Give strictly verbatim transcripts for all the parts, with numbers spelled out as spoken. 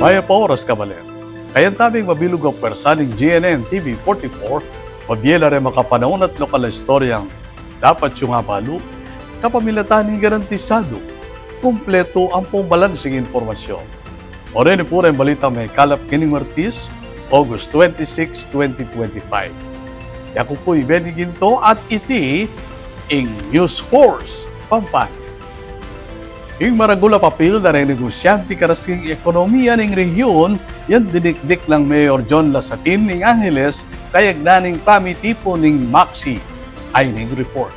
Mayap a oras, kabalen. Kayabe ning mabilug a pwersa ning G N N T V forty-four, mabie la reng makapanaun at lokal a istoryang dapat yung abalu, kapamilatan ning garantisadu, kumpletu ampong balansing impormasyun. O reni pu reng balitang mekalap kening Martes, August twenty-six, twenty twenty-five. Yaku pu i Benny Ginto at iti ing News Force Pampanga. Ing maragul a papil da reng negosyante karas king ekonomiya ning rehiyun, yan dinikdik nang Mayor John Lasatin ning Angeles, kayagnan ning pamitipun ning MACSI. Ay ning report.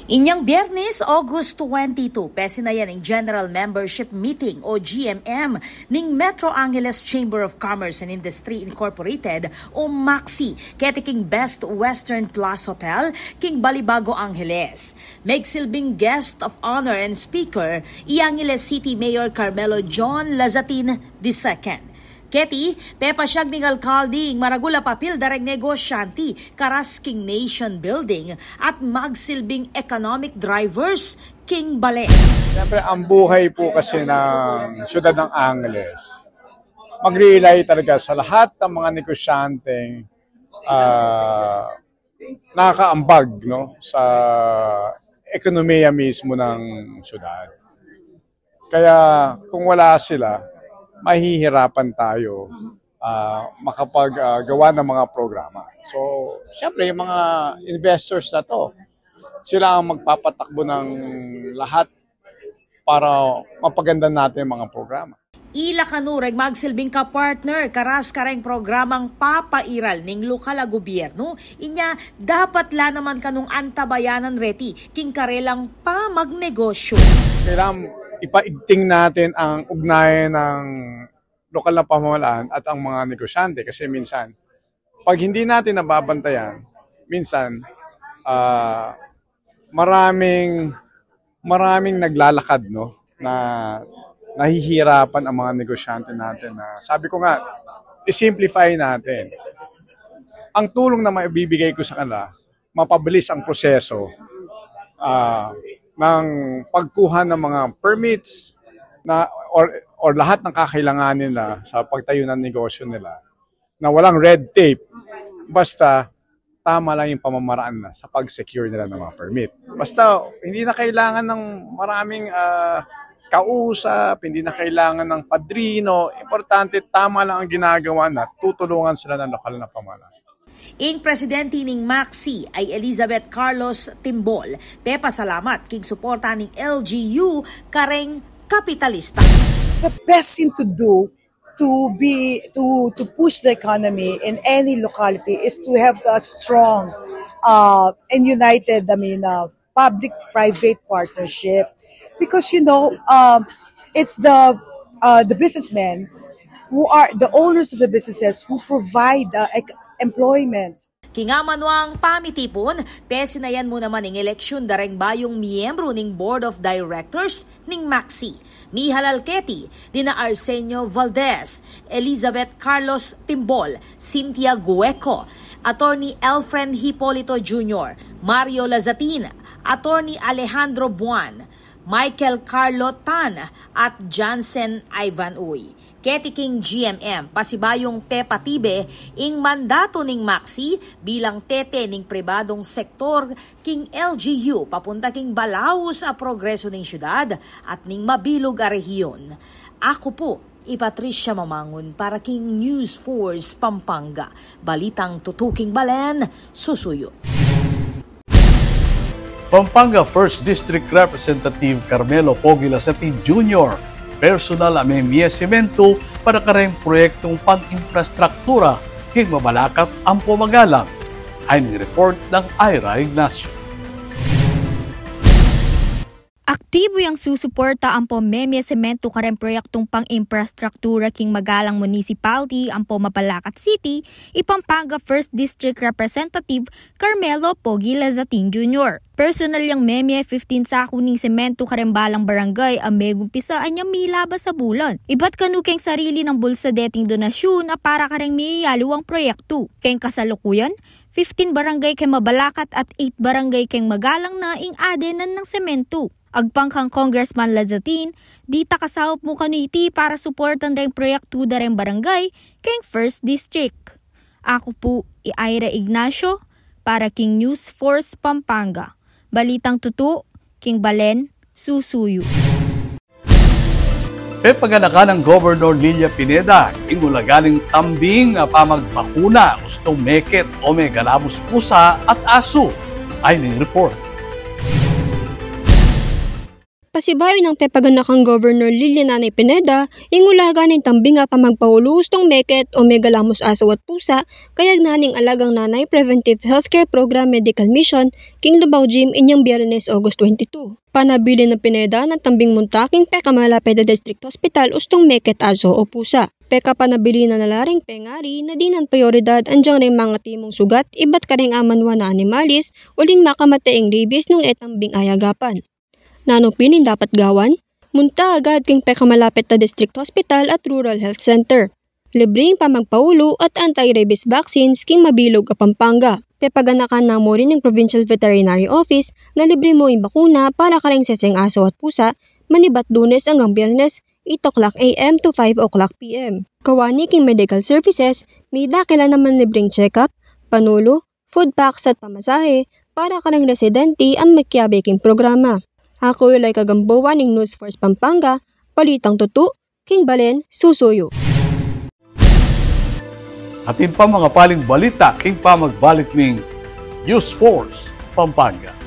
Inyang Biyernes, August twenty-two, pesinayan ing General Membership Meeting o G M M ning Metro Angeles Chamber of Commerce and Industry Incorporated o MACSI, keti king Best Western Plus Hotel king Balibago, Angeles. Megsilbing guest of honor and speaker i Angeles City Mayor Carmelo John Lazatin the second. Keti, pepasyag ning alkalde ing maragul a papil da reng negosyante karas king nation building at magsilbing economic drivers king balen. Siyempre, ang buhay po kasi ng siyudad ng Angeles, mag-rely talaga sa lahat ng mga negosyanteng, ah, nakakaambag, no, sa ekonomiya mismo ng siyudad. Kaya kung wala sila, mahihirapan tayo, ah, makapag, ah, gawa ng mga programa. So, siyempre, yung mga investors na 'to, sila ang magpapatakbo ng lahat para mapaganda natin yung mga programa. Ila kanu reng magsilbing kapartner karas kareng programang papairal ning lokal a gobyernu, inya dapat la naman kanung antabayanan reti king karelang pamagnegosyo. Kailangan ipaigting natin ang ugnayan ng lokal na pamahalaan at ang mga negosyante kasi minsan, 'pag hindi natin nababantayan, minsan, ah, maraming, maraming naglalakad, no, na nahihirapan ang mga negosyante natin na, sabi ko nga, i-simplify natin. Ang tulong na maibibigay ko sa kanila, mapabilis ang proseso, ah, ng pagkuha ng mga permits na, or, or lahat ng kakailanganin nila sa pagtayo ng negosyo nila na walang red tape. Basta tama lang yung pamamaraan na sa pag-secure nila ng mga permit. Basta hindi na kailangan ng maraming, ah, kausap, hindi na kailangan ng padrino. Importante, tama lang ang ginagawa na tutulungan sila ng lokal na pamahalaan. Ing presidente ning MACSI ay Elizabeth Carlos Timbol, pepasalamat king suporta ning L G U kareng kapitalista. The best thing to do to be, to, to push the economy in any locality is to have a strong, uh, and united, I mean, uh, public-private partnership. Because, you know, um, it's the, uh, the businessmen who are the owners of the businesses who provide, uh, ec-, employment. King amanuang pamitipun, pesinayan mu naman ing eleksyun da reng bayung miyembru ning Board of Directors ning MACSI. Mihalal keti dina Arsenio Valdez, Elizabeth Carlos Timbol, Cynthia Gueco, Attorney Elfren Hipolito Junior, Mario Lazatin, Attorney Alejandro Buan, Michael Carlo Tan at Jansen Ivan Uy. Keti king G M M, pasibayung pepatibe ing mandatu ning MACSI bilang tete ning pribadung sektor king L G U papunta king balaus a progreso ning syudad at ning mabilug a rehiyun. Aku pu i Patricia Mamangun para king News Force Pampanga. Balitang tutuking balen, susuyu. Pampanga First District Representative Carmelo Pogi Lasatin Junior, personal a memie sementu para kareng proyektung pang-imprastruktura king mabalakat ampo magalang. Ay ning report nang Ira Ignacio. Aktibu yang susuporta ampo memie sementu kareng proyektung pang-imprastruktura king magalang municipality ampo mabalakat city, i Pampanga First District Representative Carmelo Pogi Lazatin Junior. Personal yang memie fifteen saku ning sementu kareng balang barangay a megumpisa anyang milabas a bulan. Ibat kanu keng sarili nang bulsa deting donasyun a para kareng miyayaliwang proyektu. Keng kasalukuyan, fifteen barangay keng mabalakat at eight barangay keng magalang na ing adenan nang sementu. Agpang kang Congressman Lazatin, ditak a saup mu kanu iti para suportan deng proyektu da reng barangay keng First District. Aku pu i Ira Ignacio para king News Force Pampanga. Balitang tutu king balen, susuyu. Pepaganakan nang Governor Lilia Pineda ing ulaga ning tambing a pamagbakuna ustung meket o megalamus pusa at asu. Ay ning report. Pasibayu nang pepaganakan Governor Lilia Nanay Pineda ing ulaga ning tambing a pamagpaulu ustung meket o megalamus asu at pusa, kayag na ning Alagang Nanay Preventive Healthcare Program Medical Mission king Lubao Gym inyang Biyernes, August twenty-two. Panabilin nang Pineda nang tambing munta king pekamalapit a district hospital ustung meket asu o pusa. Pekapanabilin na la ring pengari na dinan prioridad anjang reng mangatimung sugat ibat kareng amanwan a animalis uling makamate ing rabies nung e tambing ayagapan. Nanu pin ing dapat gawan? Munta agad king pekamalapit a district hospital at rural health center. Libre ing pamagpaulu at anti-rabies vaccines king mabilug a Pampanga. Pepaganakan na mu rin ning Provincial Veterinary Office na libre mu ing bakuna para kareng seseng asu at pusa, manibat Lunes anggang Biyernes, eight o'clock A M to five o'clock P M. Kawani king medical services, midakilan naman libreng check-up, panulu, food packs at pamasahe para kareng residente a mekiabe king programa. Aku i Laika Gamboa ning News Force Pampanga, balitang tutu, king balen, susuyu. Atin pang makapaling balita king pamagbalik ning News Force Pampanga.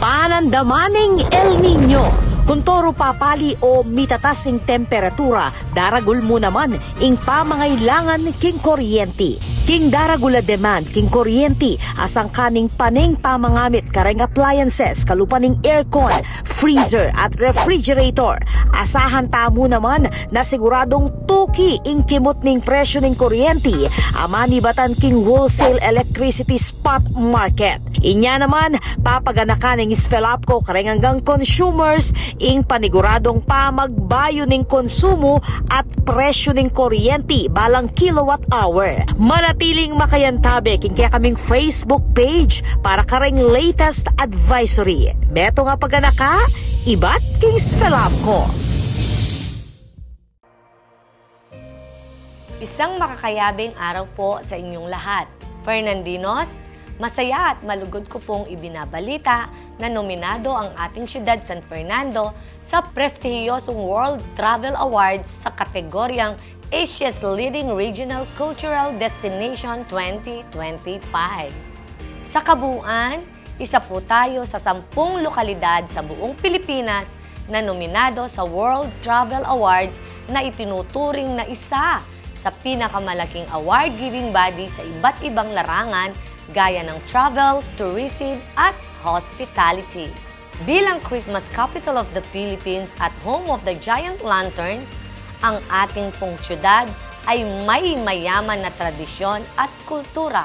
Panandaman ning El Niño. Kuntoru papali o mitatas ing temperatura, daragul mu naman ing pamangailangan king kuryenti. King daragul a demand king kuryenti a sangkan ning paneng pamangamit kareng appliances kalupa ning aircon, freezer at refrigerator, asahan tamu naman na siguradung tuki ing kimut ning presyu ning kuryenti a manibatan king wholesale electricity spot market. Inya naman, papaganakan ning SFELAPCO kareng anggang consumers ing paniguradung pamagbayu ning konsumu at presyu ning kuryenti balang kilowatt hour. Manatiling makayantabe king kekaming Facebook page para kareng latest advisory. Metung a paganaka ibat king SFELAPCO. Isang makakayabeng araw po sa inyong lahat. Fernandinos, masaya at malugod ko pong ibinabalita na nominado ang ating siyudad San Fernando sa prestihiyosong World Travel Awards sa kategoryang Asia's Leading Regional Cultural Destination twenty twenty-five. Sa kabuuan, isa po tayo sa sampung lokalidad sa buong Pilipinas na nominado sa World Travel Awards na itinuturing na isa sa pinakamalaking award-giving body sa iba't ibang larangan gaya ng travel, tourism, at hospitality. Bilang Christmas capital of the Philippines at home of the giant lanterns, ang ating pong siyudad ay may mayaman na tradisyon at kultura.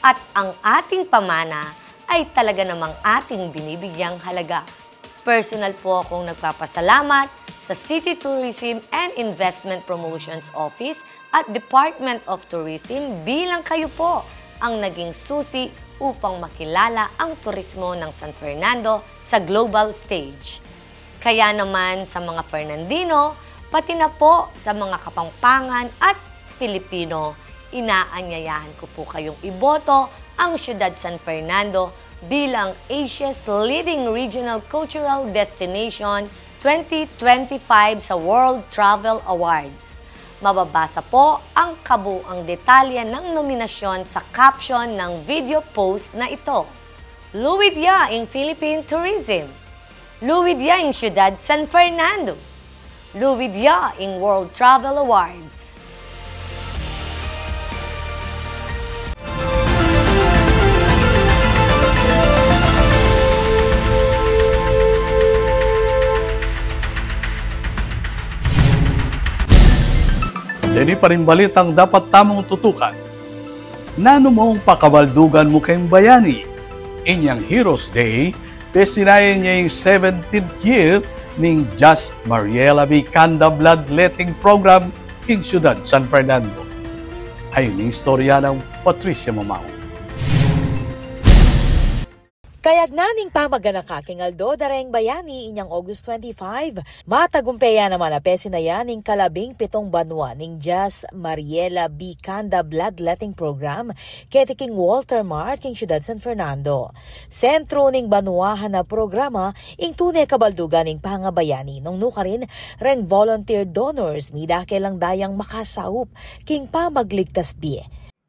At ang ating pamana ay talaga namang ating binibigyang halaga. Personal po akong nagpapasalamat sa City Tourism and Investment Promotions Office at Department of Tourism bilang kayo po ang naging susi upang makilala ang turismo ng San Fernando sa global stage. Kaya naman sa mga Fernandino, pati na po sa mga Kapampangan at Filipino, inaanyayahan ko po kayong iboto ang Siyudad San Fernando bilang Asia's Leading Regional Cultural Destination twenty twenty-five sa World Travel Awards. Mababasa po ang kabuang detalye ng nominasyon sa caption ng video post na ito. Luwid ya ing Philippine Tourism! Luwid ya ing Siyudad San Fernando! Luwid ya ing World Travel Awards! Deni pa ring balitang dapat tamung tutukan. Nanu mung pakabaldugan mu keng bayani? Inyang Heroes Day, pesinayan ya ing seventeenth year ning Jazz Mariela Vicanda Bloodletting Program king Siyudad San Fernando. Ayni ing istorya nang Patricia Mamao. Kayagnan ning pamaganaka king Aldo da reng Bayani inyang August twenty-five, matagumpe ya naman a pesinayan ing kalabing pitung banua ning Jazz Mariela Vicanda Bloodletting Program keti king Walter Mart king Siyudad San Fernando. Sentru ning banuahan a programa ing tune kabaldugan ning pangabayani nung nukarin reng volunteer donors, midake lang dayang makasaup king pamagligtas bie.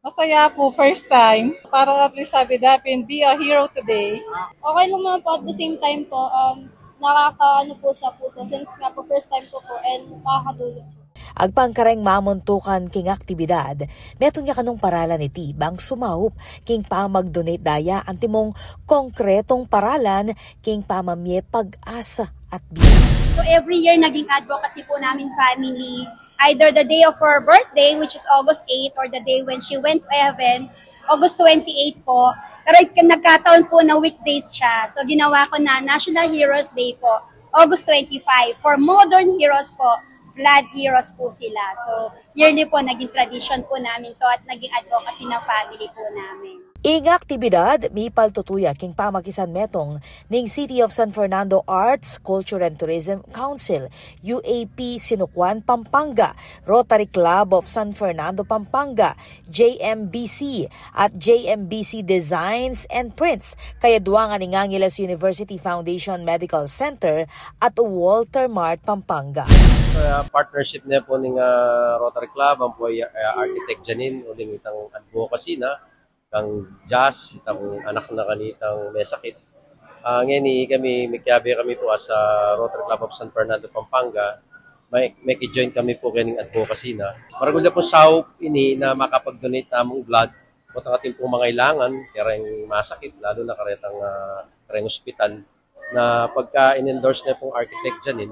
Masaya po, first time. Para at least sabi dapin, be a hero today. Okay lang naman po, at the same time po, um, nakakaano po sa puso since nga po first time ko po and makakatulong po. Agpang kareng mamuntukan king aktibidad, metung ya kanung paralan iti bang sumaup king pamag-donate daya antimong konkretong paralan king pamamie pag-asa at bie. So every year naging advocacy po namin family, either the day of her birthday, which is August eight, or the day when she went to heaven, August twenty-eight po. Pero ik-, nagkataon po na weekdays siya. So ginawa ko na National Heroes Day po, August twenty-five. For modern heroes po, blood heroes po sila. So yearly po, naging tradition po namin to at naging advocacy ng family po namin. Ing aktibidad mipaltutu ya king pamakisan metung ning City of San Fernando Arts, Culture and Tourism Council, U A P Sinukuan, Pampanga, Rotary Club of San Fernando, Pampanga, J M B C at J M B C Designs and Prints, kayaduangan ning Angeles University Foundation Medical Center at Walter Mart, Pampanga. Ah, partnership ne po ning, ah, Rotary Club, ampo i, ah, Architect Janine, uling itang advocacy na kang Jazz, itang anak na kanitang mesakit. Ah, ngeni kami, mikiabe kami po as a Rotary Club of San Fernando, Pampanga, May, may ki-join kami pu kening advocacy na. Maragul ya pung saup ini na makapag-donate tamung blood. Potang atin pung mangailangan, kareng masakit, lalu na karetang, ah, kareng ospital, na pagka in-endorse na pung Architect Janine,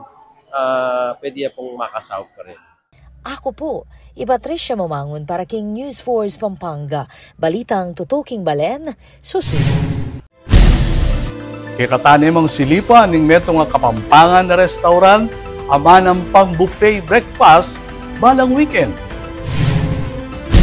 ah, pwede ya pung makasaup karin. Aku pu, i Patricia Mamangun para king News Force Pampanga. Balitang tutuking balen, susunod. Kekatamu namang silipan ing metung a Kapampangan a restaurant a manampan buffet breakfast balang weekend.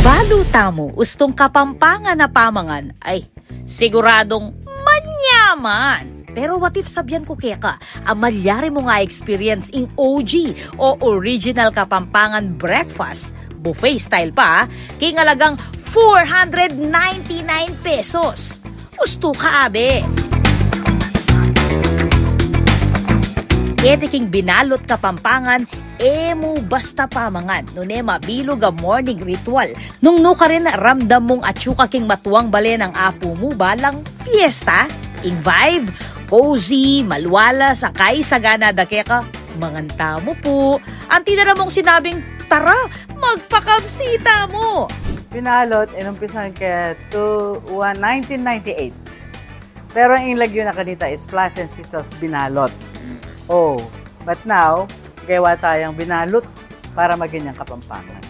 Balu tamu ustung Kapampangan a pamangan, ay, siguradung manyaman. Pero what if sabian ku keka a malyari mung a-experience ing O G o original Kapampangan breakfast, buffet style pa, king alagang four hundred ninety-nine pesos? Ustu ka, abe! Keti king Binalut Kapampangan, e mu basta pamangan, nune mabilug a morning ritual. Nung nukarin ramdam mung atyu ka king matuang bale nang apu mu balang fiesta, ing vibe, cozy, malualas, a kaisa gana da keka, mangan tamu pu. Anti na la mung sinabing, "Tara, magpakabsi tamu!" Binalot, inumpisan ke two, one, nineteen ninety-eight. Pero ing lagyu na kanita is Splash and Sizzles Binalot. Oh, but now, gewa tayang Binalut para maging yang Kapampangan.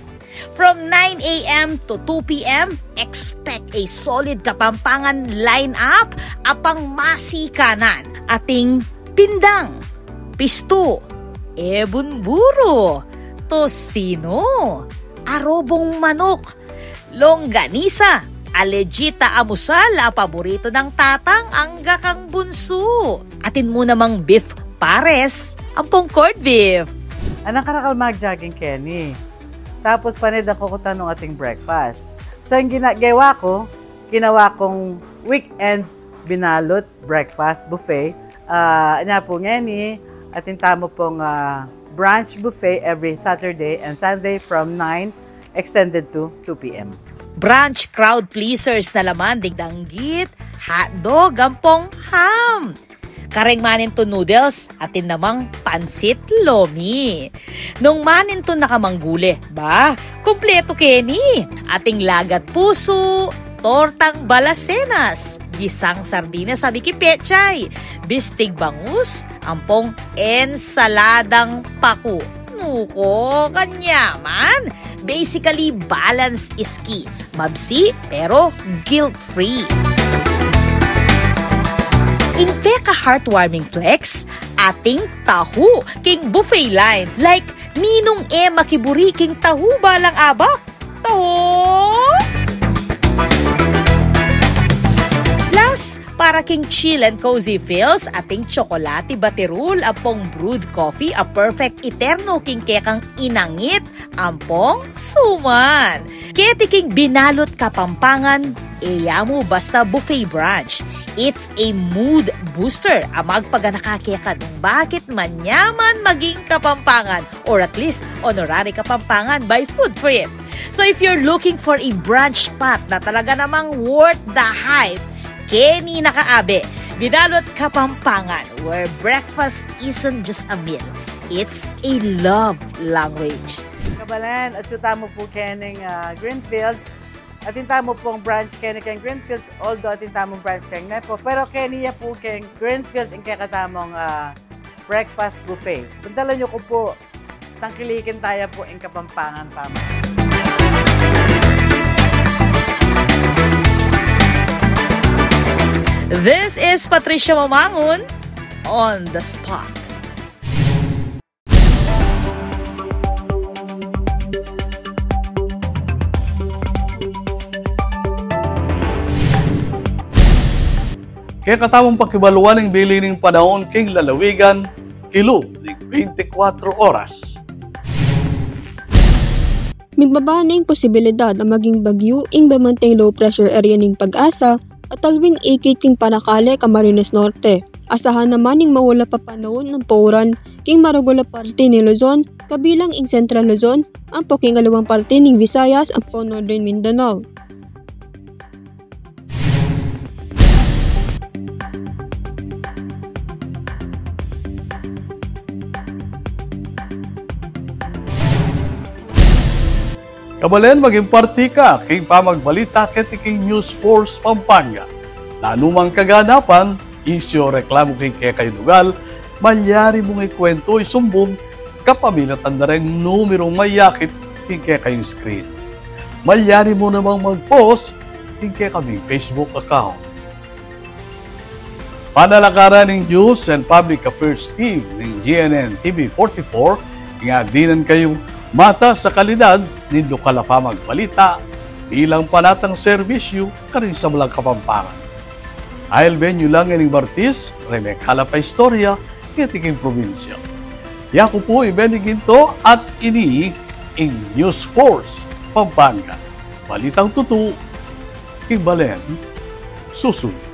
From nine a m to two p m, expect a solid Kapampangan lineup, a pangmasikanan, ating pindang, pistu, ebun buro, tosino, arobong manok, longganisa, a legit a amusal a paboritu nang tatang angga kang bunsu. Atin mu namang beef pares, ampong corned beef. Anang karakal mag-jogging keni. Tapos pane da ku kutan nung ating breakfast. So, ing gina-, gewa ku, ginawa kung weekend Binalut breakfast buffet. Ah, anya pu ngeni, atin tamu pung, ah, brunch buffet every Saturday and Sunday from nine extended to two p m. Brunch crowd pleasers na la man ding danggit, hotdog, ampong ham. Kareng manintun noodles, atin namang pansit lomi. Nung manintun na kamang gule, ba, kumpletu keni. Ating lagat pusu, tortang balasenas, gisang sardinas a miki pechay, bistig bangus, ampong ensaladang paku. Nuko, kanyaman! Basically, balance is key. Mabsi, pero guilt-free. Ing peka-heartwarming flex, ating tahu king buffet line. Like, ninung e makiburi king tahu balang abak? Tahu! Plus, para king chill and cozy feels, ating tsokolate batirul ampong brewed coffee a perfect iterno king kekang inangit ampong suman. Keti king Binalut Kapampangan, e ya mu basta buffet brunch. It's a mood booster a magpaganaka keka nung bakit manyaman maging Kapampangan, or at least honorary Kapampangan by Food Trip. So if you're looking for a brunch spot na talaga namang worth the hype, keni na ka, abe, Binalut Kapampangan, where breakfast isn't just a meal, it's a love language. Kabalen, atyu tamu pu kening, ah, Greenfields. Atin tamu pung brunch keni keng Greenfields, although atin tamung brunch keng Nepo. Pero keni ya pu keng Greenfields ing kekatamung, ah, breakfast buffet. Puntalan yu ku pu. Tangkilikin taya pu ing Kapampangan tamu. This is Patricia Mamangun on the spot. Kekatamung pakibaluan ing bili ning panaun king lalawigan, kilub ning bente kwatro oras. Migbaba ne ing posibilidad a maging bagyu ing bamanteng low pressure area ning PAGASA at alwing ikit king Paracale, Camarines Norte. Asahan naman ing maulap a panaun ampong uran king maragul a parte ning Luzon, kabilang ing Central Luzon, ampo king aliwang parte ning Visayas, ampo Northern Mindanao. Kabalen, maging parti ka king pamagbalita keti king News Force Pampanga. Nanumang kaganapan, isyu o reklamu king kekayung lugal, malyari mung ikwentu o isumbung kapamilatan da reng numerung mayakit king kekayung screen. Malyari mu namang mag-post king kekaming Facebook account. Panalakaran ning News and Public Affairs Team ning G N N T V forty-four, ing adinan kayung matas a kalidad ning lokal a pamagbalita bilang panatang serbisyu karing sablang Kapampangan. Ailben yu la ngening Martis reng mekalap a istorya keti king probinsya. Yaku pu i Benny Ginto at ini ing News Force Pampanga. Balitang tutu, king balen susundu.